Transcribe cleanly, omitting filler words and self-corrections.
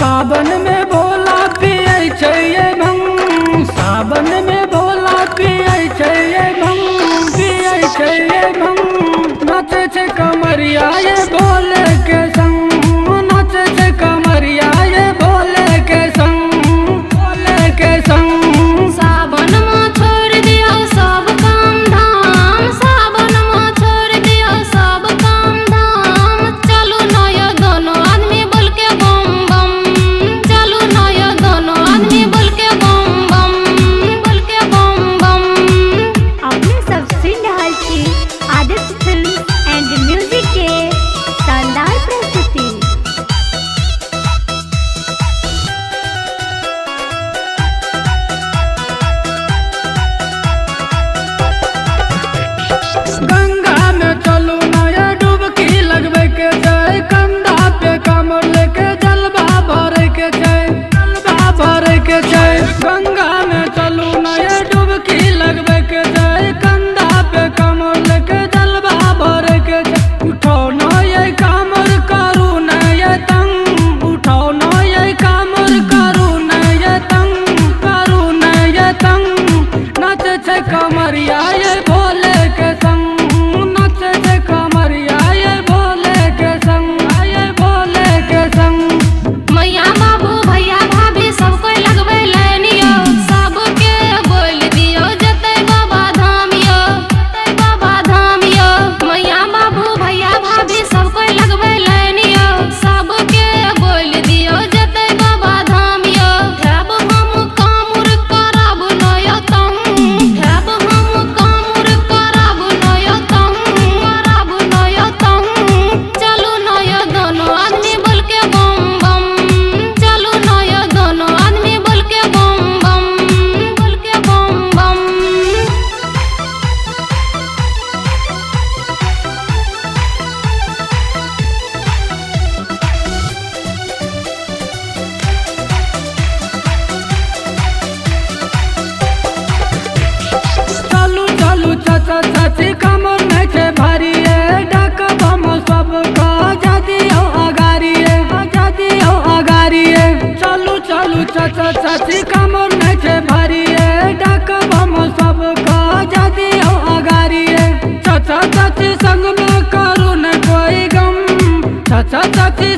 सावन में भोला पियै छै ये भंग, सावन में भोला पियै छै ये भंग, पियै छै ये भंग। नाचै छै कमरिया ये भोले के संग, नाचै छै कमरिया ये भोले के संग, भोले के संग। सावन में छोड़ दियो सब काम धाम, सावन में छोड़ दियो सब काम धाम। चलू नया दोनों आदमी बोल के बम बम, चलू नया दोनों आदमी बोल के बम बम, बोल के बम बम। अपने सब सुन रहल छी आदित्य फिल्म एंड म्यूजिक के शानदार प्रस्तुति। गंगा में चलू नया डुबकी लगबै के छै, कंधा पे कमर लेके जलवा भरै के छै, जलवा भरै के छै। गंगा में चलू नया डुबकी लगबै के छै, कंधा पे कमर लेके जलवा भरै के छै। उठो नया कामर करू नया तंग, उठो नया कामर करू नया तंग, करू नया तंग। नाचै छै कमरिया ये भोले के संग, नाचै छै कमरिया ये भोले के संग, ये भोले के संग। मैया बाबू भैया भाभी सब कोई लगबै लाइन यो, सबके बोल दियो जतै बाबा धाम यो, जतै बाबा धाम यो। मैया बाबू भैया भाभी सब कोई लगबै लाइन यो, सबके बोल दियो जतै बाबा धाम यो। उठाब हम कामुर करब नया तंग, उठाब हम कामुर करब नया तंग, करब नया तंग। चलू नया दोनों आदमी बोल के बम बम, चलू नया दोनों आदमी बोल के बम बम, बोल के बम बम। चलू चलू चाचा चाची कमर नहीं छै भारी ये, डाक बम सबके आजादी हो अगारी ये, आजादी हो अगारी ये। चलू चलू चाचा चाची कमर नहीं छै भारी ये, डाक बम सबके आजादी हो अगारी ये। चाचा चाची संग में करू न कोई गम, चाचा चाची।